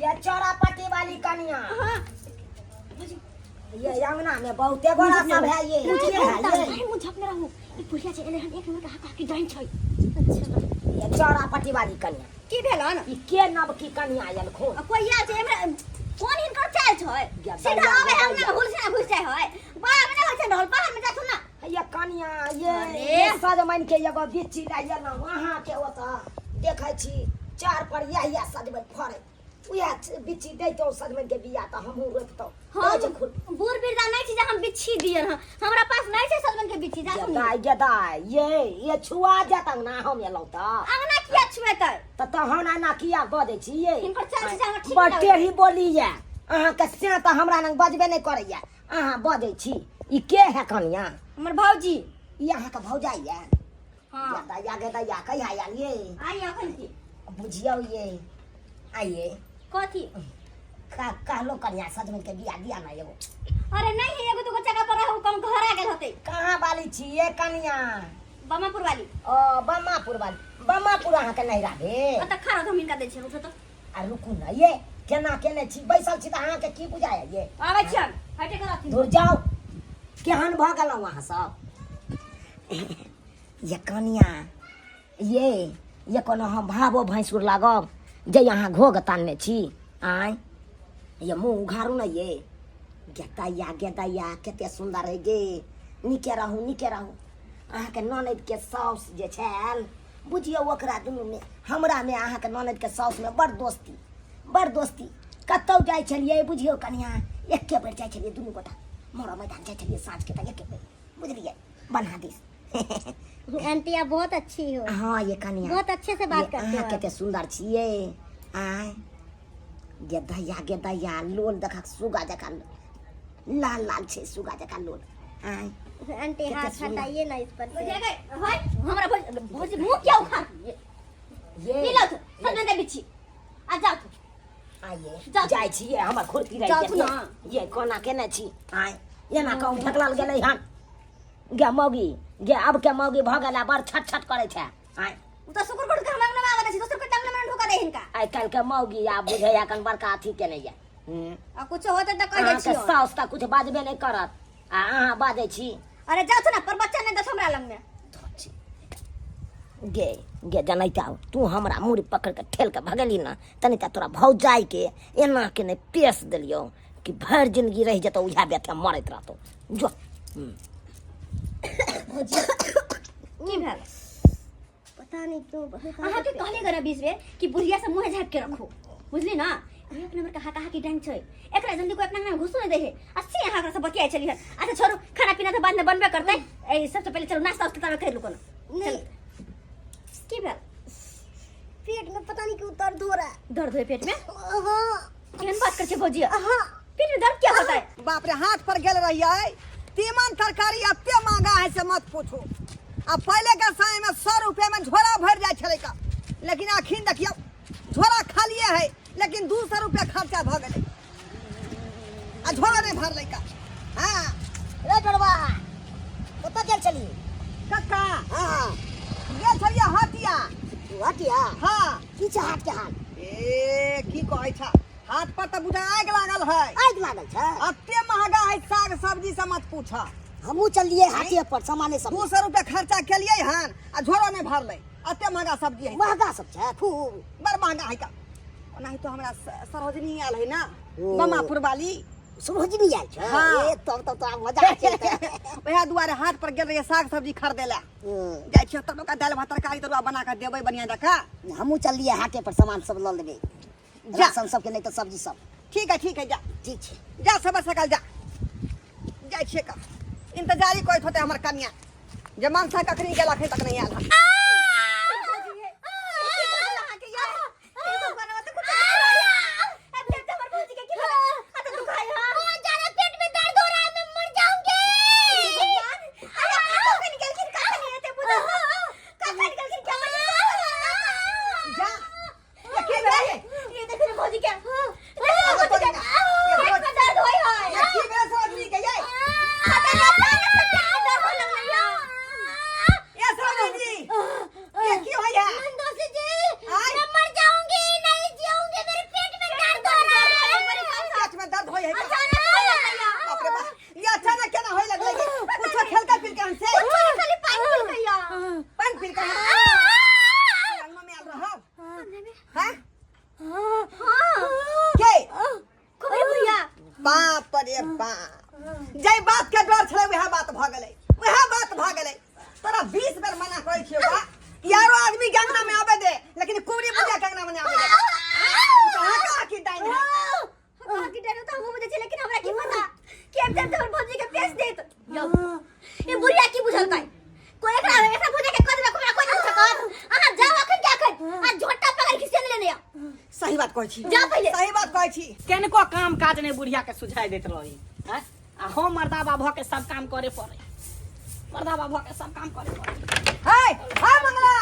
ये चौरापट्टी वाली कनिया। ये अंगना में बहुते गोरा सब है ये। मुझे के है ये? अरे मुझे अपने रहू ई बुढ़िया जे एलै हन, एक नंबर के हाका की डाइन छै। अच्छा। ये चौरापट्टी वाली कनिया। की भेल हन? ई के नब की कनिया आयल खो? आ कोई आयल छै हमरा, कोन हिनकर चाल छै? या सीधा दैया, आबै या हम दैया। ना घुस ना घुस जाइ है, बाहर में नहि होइ छै रहल, बाहर में जाथुन ना। ये कनिया ये। अरे। ये सजमनि के एगो बिच्ची लए एलहुँ अहाँके ओतऽ, देखै छी चार पर इएह इएह सजमनि फड़ै, उएह बिच्ची दैतहुँ सजमनि के बिया तऽ हमहूँ रोपितहुँ। हम कहै छै खुर बूढ़ बिरदा नहि छी जे हम बिच्छी दियन हन, हमरा पास नहि छै सजमनि के बिच्छी, जाथुन। दाइ गे दाइ, ये छुआ जायत अंगना, हम एलहुँ तऽ। अंगना किया छुएतै? तऽ तहन एना किया बजै छी ये? हिनकर चाल छै जे हमरा ठीक बड़ नहि। टेढ़ी बोली ये अहाँके, से तऽ हमरा लग बजबे नहि करैया, अहाँ बजै छी। ई के है कनिया? हमर भौजी। ई अहाँके भौजाइ ये? हाँ। दैया गे दैया, कहिया आयल ये? आई अखन की। बुझियौ ये, आइए। कथी? कहलो कनिया, सजमनि के बिया दिया ना एगो। अरे नहीं है, एगो दूगो जगह पर रहू, कम घर आ गेल होते। कहाँ वाली छी ये कनिया? बमापुर वाली। ओ बमापुर वाली, बमापुर अहाँके नैहरा भेल? ओतऽ खा रहो, हम हिनका दै छियनि, उठो तऽ। आ रुकू ना ये, केना केने छी, बैसल छी तऽ अहाँके की बुझाय ये? आबै छियनि, हटे कर रहथिन। दूर जाउ, केहन भऽ गेलहुँ अहाँ सब। ये कनिया ये कोनो हम भावो भैंसुर लागब जे अहाँ घोघ तानने छी? आँय ये, मुँह उघारू ने ये। गेदैया गेदैया, कते सुन्दर है गे, नीके रहू, नीके रहू। अहाँके ननदिके साउस जे छल, बुझियौ ओकरा दुनूमे, हमरामे अहाँके ननदिके साउसमे बड़ दोस्ती, बड़ दोस्ती। कतहु जाइ छलियै बुझियौ कनिया, एके बेर जाइ छलियै दुनू गोटा मोरा मैदान जाइ छलियै साँझके, तऽ एके बेर बुझलियै बन्हा दिस। आंटी, आप बहुत अच्छी हो। हाँ ये कनिया, बहुत अच्छे से बात ये करते हो। अहाँ कते सुंदर छियै। आय गेदैया गेदैया, लोल देखक सुगा जकाँ लाल लाल छै, सुगा जकाँ लोल। आय आंटी, कितने हाथ सुंदर। हटाइए ना इस पर से। हमरा भौजी भौजी मुंह क्या उखाड़ ये? ये ये लाओ तो सजमनि दे बिच्छी आ जाओ तो। आइए। जाउ। जाइ छियै, हमर खुरपी रहि जाउ गेल। ने। ये कोना केने छी? आय एना कहूँ ढकलल गेलै हन। गे मौगी गे, अब के मौगी भऽ गेला बड़ छट छट करै छै। आय उ तऽ शुक्र गुड़ के हम अंगना में आबै छी, दोसर के अंगना में ढुका दे हिनका। आइ काल्हि के मौगी आब बुझैया कन बड़का अथी केने ये। आ कुछो होते तऽ कह दै अहाँके छियो। साउस तऽ कुछ बाजबे नहि करत आ अहाँ बाजै छी। अरे जाउ ना, पर बच्चा नहीं दस हमरा लग में। गे गे जनैता, तू हमरा मुड़ी पकड़ के ठेल के भगेली ना, तनी तऽ तोरा भौजाई के एना के नहि पेश देलियौ कि भरि जिंदगी रहि जेतौ उएह व्यथे मरैत रहतौ। जो। की भेल? पता नहीं क्यों अहाँ के कहले गरा 20 बेर कि बुढ़िया से मुंह झाँप के रखो, बुझली ना? एक नंबर का हाका हाकी डांग छै, एकरा जल्दी कोई अपना अंगना में घुसो नहीं दे है, आ से अहाँ एकरा से बतियाइ छली हन। अच्छा छोड़ू, खाना पीना तऽ बाद में बनबे करतै, ए सबसे पहले चलू नाश्ता उस्ता तब कर लू कोनो। नहीं। की भेल? पेट में पता नहीं क्यों दर्द हो रहा है। दर्द होय पेट में? हाँ। केहन बात कर छै भौजी? हाँ। पेट में दर्द क्या होता है? बाप रे, हाथ पर गेल रहियै, तीमन तरकारी एते महंगा है से मत पूछू। आ पहले के समय में 100 रुपये में झोरा भरि जाइ छलै का, लेकिन अखन देखियौ झोरा खालिए है, लेकिन 200 रुपया खर्चा भऽ गेलै आ झोरा नहि भरलै का। हाँ। रे डरबा, कतऽ गेल छली? कक्का। हाँ। गेल छलियै हटिया। हटिया? हाँ। की छै हाट के हाल? ए की कहै छ, हाथ पर तऽ बुझा आगि लागल है। आगि लागल छै? एते महंगा है साग सब्जी से मत पूछ। हमहूँ चललियै हाटे पर सामाने सब। 200 रुपया खर्चा केलियै हन आ झोरो नहि भरलै, एते महंगा सब्जी है। महंगा सब छै खूब। बड़ महंगा है का। ओनाही तो हमरा सरोजनी आयल है ना। ओ। बमापुर वाली। सरोजनी आयल छै? हाँ। ए तब तब तो मजा चलतै। वएह दुआरे हाट पर गेल रहियै साग सब्जी खरीदे ला। जाइ छियै तब ओकरा दालि भात तरकारी तरुआ बना कऽ देबै बढ़िआँ जकाँ। हमहूँ चललियै हाटे पर, सामान सब लऽ लेबै। जा। राशन सबके, नहि तऽ सब्जी सब। ठीक है, ठीक है, जा। ठीक छै। जा सबे सकाल जा। जाइ छियै का, इंतजारी करैत होतै हमर कनिया जे मनसा कखनी गेल, अखन तक नहि आयल हन। जा ये की भेलै? ये की भेलै सरोजनी के ये? ये सरोजनी जी। अरे बाप, जै बात के डर छलै वएह बात भऽ गेलै, वएह बात भऽ गेलै। तोरा 20 बेर मना करै छियौ बा, यारो आदमी के अंगना में आबे दे, लेकिन कुबरी बुढ़िया के अंगना में नहीं आबे दे। उ तऽ अहाँ कहाँ की डाइन है? कहाँ की डाइन तऽ हमहूँ बुझै छियै, लेकिन हमरा की पता कि आबि जायब तऽ हमर भौजी के पेश देत। यौ, ई बुढ़िया की बुझलकै? कोई एकरा एकरा भौजी के कह देलक, हमरा कोई नहीं सकत। अहाँ जाओ अखन के अखन आ झोटा पकड़ के सेन लेने आउ। सही बात कहै छी। जा पहिले। सही बात कहै छी। केनको काम काज नहि बुढ़िया के सुझाइ दैत रही हैं? आ हम मर्दाबा भऽ के सब काम करे पड़े, मर्दाबा भऽ के सब काम करे पड़े। हे हे मंगला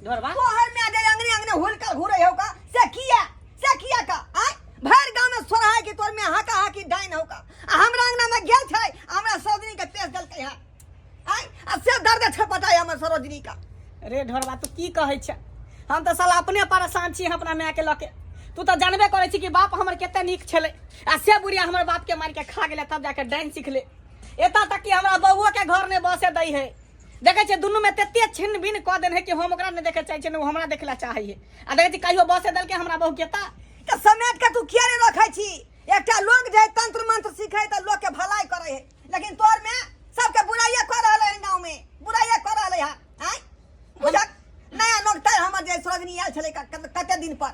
ढोरबा तोहर में जे अंगने अंगने हुलकल घुरे हो का, से किया, से किया का? आय भर गांव में सोरहा के तोर में हाका हाकी डाइन हो का, आ हमरा अंगना में गेल छै, हमरा सरोजनी के पेश देलकै है। आय आ से दर्द छपटाय हमर सरोजनी का। रे ढोरबा तू की कहै छ? हम तऽ साला अपने परेशान छी अपना माय के लऽ के। तू तऽ जानबे करै छी कि बाप हमर कते नीक छलै, आ से बुढ़िया हमर बाप के मारि के खा गेलै, तब जाके डाइन सिखले। एतऽ तक कि हमरा बउओ के घर नहि बसे दै है। देखै छियै दुनू में तते छिन्न भिन्न कऽ देने है कि हम ओकरा नहि देखै चाहै छियै, ने ओ हमरा देखै लए चाहै है। आ देखै छी कहियो बसे देलकै हमरा बहू के तऽ तऽ समेट के तू किया नहि रखै छी? एकटा लोक जे तंत्र मंत्र सीखे तऽ लोक के भलाई करै है, लेकिन तोर में सबके बुराइये कऽ रहल है, गाँव में बुराइये कऽ रहल है। आँय बुझक नया नोकतर हमर जे सरोजनी आयल छलै कते दिन पर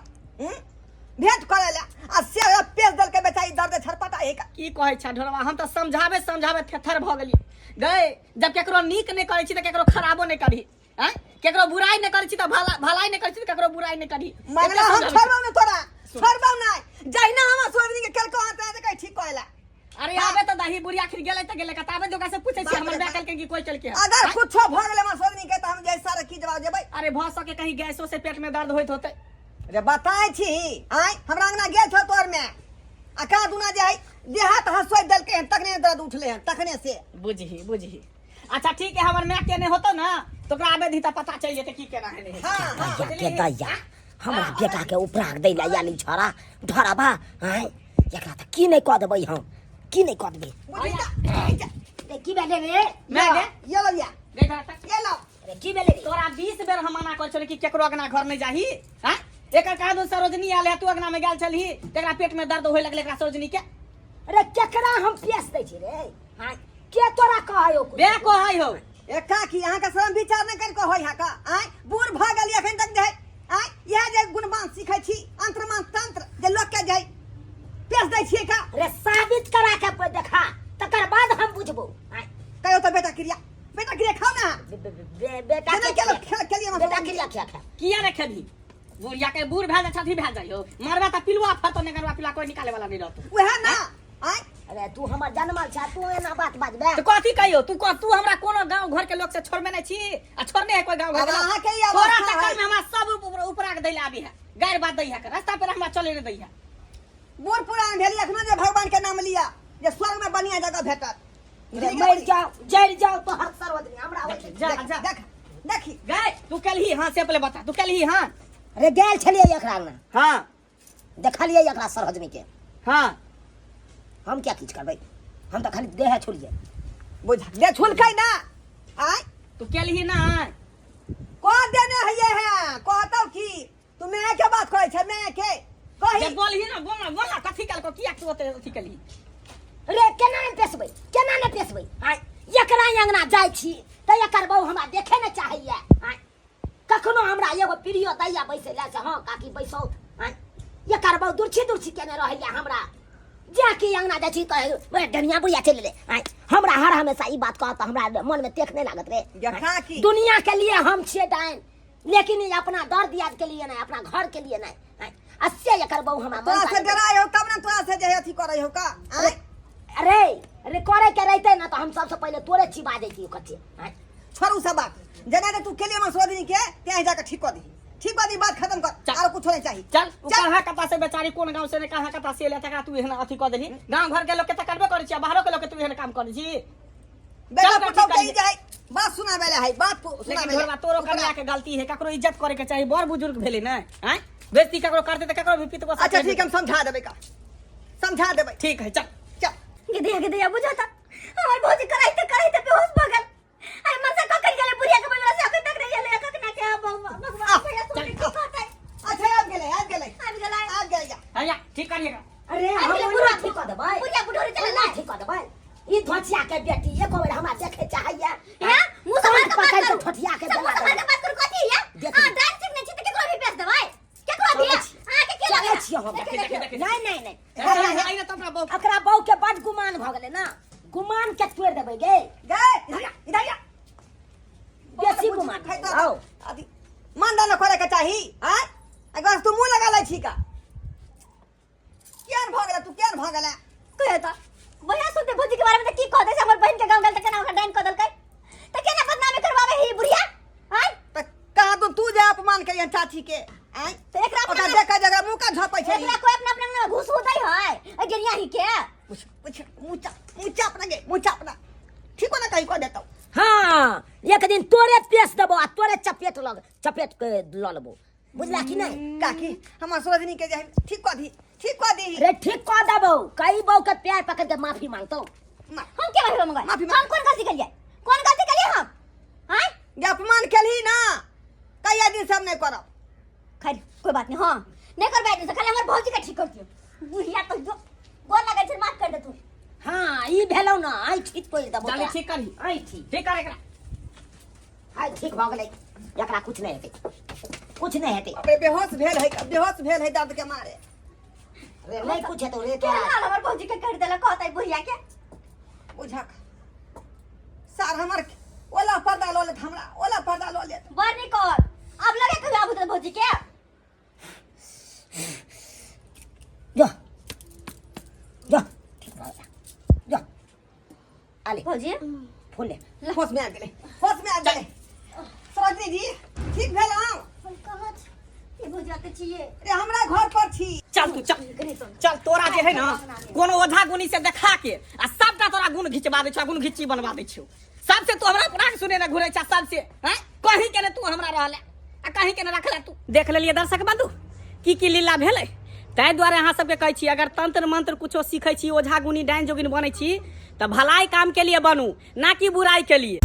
भेंट करै लए, आ से पेश देलकै बेचारी दर्द छरपटा है का। की कहै छ ढोरबा, हम तऽ समझाबे समझाबे थेथर भऽ गेलियै गए। जब केकरो नीक नहि करै छी तऽ केकरो खराबो नहि करही, आँय? केकरो बुराइ नहि करै छी तऽ भला भलाई नहि करै छी तऽ केकरो बुराइ नहि करही। मंगला हम एते समझाबै छोड़बौ नहि तोरा, छोड़बौ नहि। जहिना हमर सरोजनी के केलकौ हँ तेना कहै ठीक कहै लए। अरे आबे तऽ दही बुढ़िया आखिर गेलै तऽ गेलै, कताबे दोका से पूछै छी हमर माय कहलकै कि कोई चलके है। अगर कुछो भऽ गेलै हमर सरोजनी के तऽ हम जे सारा की जवाब देबै? अरे भऽ सके कहीं गैसो से पेट में दर्द होइत होतै। रे बताय छी, आँय हमरा अंगना गेल छौ तोर में, आ कहाँ दुना जे है देहात हंसोइ देलकै हन तखने दर्द उठलै हन तखने से। बुझही बुझही। अच्छा ठीक है, हमर माय केने होतो ना तो ओकरा आबे दी तऽ पता चलि जेतै की केना है नहीं। हाँ, हाँ। दैया के दैया, हमरा बेटा के उपराग दै लए आयल ई छौड़ा ढोरबा। आँय एकरा तऽ की नहि कऽ देबै हम, की नहि कऽ देबै। बुझी जा, रे की भेलै रे? माय गे। ये लो या। गई धरा तक। ये लो। रे की भेलै रे? तोरा 20 बेर हम मना करै छलियै कि केकरो अंगना घर नहि जाही। आँय एकर कहाँ दू सरोजनी आयल है, तू अंगना में गेल छलही, तेकरा पेट में दर्द होए लगलै एकरा सरोजनी के। अरे केकरा हम पेश दै छी रे? आँय के तोरा कहै हो? बे कहै हो। ए काकी, अहाँके शरम विचार नहि करि कऽ होइ है का? आँय बूढ़ भऽ गेलियै एखन तक जे आँय इएह जे गुणवान सीखै छी अंत्रमान तंत्र जे लोकके जे पेश दै छियै का? रे साबित करा के देखा, तकर बाद हम बुझबो। आँय कहियो तऽ बेटा क्रिया, बेटा क्रिया खाउ ना। बेटा केना के केलक? खेलियै हमरा बेटा सरोजनी? क्रिया खिया खा। किया ने खेबही बुढ़िया के? बूढ़ भए जाइ छथि भए जाइ हो, मरबा तऽ पिलुआ फरतो ने, गरबा पिलुआ कोई निकाले वाला नहीं रहतो। उएह ना। आँय अरे तू हमर जनमल छ, तू एना बात बाजबे तऽ कथी कहियो? तू कह, तू हमरा कोनो गांव घर के लोग से छोड़बे नहीं छी आ छोड़ने है कोई गांव घर अब के लोग? अहाँके ई तोरा अवस्था चक्कर है। में हमरा सब उपरा के दैला आबी है, गारि बात दै है, रास्ता पर हमरा चले नहीं दै है। बूढ़ पुरान भेली अखनो जे भगवान के नाम लिया जे स्वर्ग में बढ़िया जगह भेटत। रे मरि जाओ जरि जाओ तोहर सर्वदनी हमरा होइ छै। जा देख, जा देख देखी गए तू कलही। हाँ से पहले बता, तू कलही? हाँ रे गेल छलियै एकरा अंगना। हाँ देखलियै एकरा सरोजनी के। हाँ हम क्या किछु करबै, हम तऽ खाली देह छोड़ियै। बुझ दे छुलकै ना। आय तू कलही ना? कह देने है है कहतौ की तू मैं के बात करै छै, मैं के कही जे बोलही ना, बोल ना, बोल ना, कथी कलको किया तू ओते अथी कलही? रे केना ने पेसबै, केना ने पेसबै? आँय एकरा अंगना जाइ छी तऽ एकर बहू हमरा देखे ने चाहैया। आँय कखनो हमरा एगो पीढ़ियो दैया बैसै लए से हँ काकी बैसौ। आँय एकर बहू दुर्छी दुर्छी केने रहैया हमरा। जा के अंगना जाइ छी तऽ ओए डनिया बुढ़िया चलि एलै। आँय हमरा हर हमेशा ई बात कहत तऽ हमरा मनमे तेख नहि लागत रे। गे काकी। दुनिया के लिए हम छियै डाइन, लेकिन ई अपना दर दियाद के लिए नहीं, अपना घर के लिए नहीं। आँय, आ से एकर बहू हमरा तोरा मनसा से नहि दै। डराय हो तब ने तोरा से जे अथी करै हो का? आँय अरे अरे करे के रहते ना तो हम सबसे पहले तोरे चिबा देती कच्चे। आँय छोड़ू सब बात, जेना जे तू केलिए हमर सरोजनी के तें जाके ठीक कऽ दही, ठीक कऽ दही, बात खत्म कर। चल। आरो कुछो नहीं चाही। चल उ कहाँ कता से बेचारी कोन गांव से ने कहाँ कता से एलै, तकरा तू एहन अथी कऽ देलही। गांव घर के लोग के तऽ करबे करै छी, आ बाहरो के लोग के तू एहन काम करै छी। बेटा चल, पुतहु ठीक के ई करियै। जाय बात सुनाबै ले है, बात लेकिन सुनाबै ले। घरवा तोरो कन्या के गलती है, ककरो इज्जत करे के चाही, बड़ बुजुर्ग भेलै ने। आँय बेइज्जती ककरो करते तऽ ककरो भी पितबो। अच्छा ठीक, हम समझा देबै का, समझा देबै। ठीक है, चल चल। गे दैया बुझो त हमर भौजी कराइते कराइते बेहोश भऽ गेल। अरे मनसा कखन गेलै बुढ़िया के बजला से अखन तक नहीं एलै। कखना के भगवान भैया सुन की कहतै? अच्छा आबि गेलै, आबि गेलै, आबि गेलै, आबि गेलै। हैया ठीक करिएगा। अरे हम अरे ओना बुढ़ा ठीक कऽ देबै बुढ़िया बुढ़ोरी चल ओना ठीक कऽ देबै ई धोचिया के बेटी एको बेर हमरा देखे चाहैया हैं मुंह संभाल के बात पकड़ के करू ठोठिया के सब मुंह देला संभाल के बात करू कथी है देख हां डांस सीखने छी त केकरो भी बेच देबै केकरो भी चलै छी। अहाँ के के चलै लगे छियै हम देखी, देखी, देखी। नहीं नहीं नहीं आई ना तो अपना बहू एकरा बहू के बड गुमान भऽ गेलै ना गुमान के तोड़ि देबै गे गे इधर आ, इधर आ। बेसी गुमान खाइ आओ अथी मान दान करे के चाही आय अगर तू मुंह लगा लै छी का केहन भऽ गेलै तू केहन भऽ गेलै कहे त बढ़िया सुनते भौजी के बारे में त की कह दे से हमर बहन के गांव गेल त केना ओकरा डाइन क देलकै त केना बदनामी करवावे ही बुढ़िया आय तऽ कहाँ तू तू जे अपमान करियन चाची के आय त एकरा ओकरा अपना देख जगह मुंह का झपै छै एकरा कोई अपना अपना में घुस होतै है ए गिरिया ही के पूछ पूछ मुंह चाप मुंह चाप ना गे मुंह चाप ना ठीक हो ना कहीं को देता हाँ एक दिन तोरे पेश देबो आ तोरे चपेट लग चपेट के लऽ लेबो बुझला कि नहीं काकी हमर सरोजनी के जे है, ठीक कऽ दी ठीक कऽ दी रे ठीक कऽ देबो कई बहू के प्यार पकड़ के माफी मांगतो हम के माफी मांगबै माफी हम कोन गलती करिए कोन गलती करिए हम आय जे अपमान केलही ना कहिया दिन सब नहीं करब खैर कोई बात नहीं हाँ नहीं करबै से खाली हमर भौजी के ठीक कर दियो बुढ़िया तो जो गोर लगै छै माफ कर दे तू हाँ ई भेलौ ना आई ठीक कर देबो जल्दी ठीक करही आई ठीक ठीक कर एकरा आई ठीक भऽ गेलै एकरा कुछ नहीं हेतै कुछ नहीं हेतै अबे बेहोश भेल है बेहोश भेल है दर्द के मारे रे नहीं कुछ हेतौ रे के तोरा हाल हमर भौजी के कर देलक कहतै बुढ़िया के बुझक सार हमर ओला पर्दा लऽ लेत हमरा ओला पर्दा लऽ लेत बड़ निक कर अब लगे कहियो आबू त भौजी के जो जो ठीक भऽ गेलै जो आले भौजी फूल ले होश में आ गेलै होश में आ गेलै सरोजनी जी ठीक भेल अहाँ हम कहाँ छी ये भौजी आते छिए रे हमरा घर पर छी चल तू चल चल तोरा जे है ना कोनो ओझा गुनी से देखा के आ सबटा तोरा गुण घिचबा दै छौ गुण घिच्ची बनवा दै छौ सबसे तू हमरा प्राण सुने ना घुरै छा सबसे हैं कहीं के ने तू हमरा रहले आ कहीं के ने रखले तू देख लेलिए दर्शक बंधु की की लीला भेलै ताहि दुआरे अहाँ सबके कहै छी अगर तंत्र मंत्र कुछो सीखै छी ओझा गुनी डाइन जोगिन बनै छी तऽ भलाई काम के लिए बनू ना कि बुराई के लिए।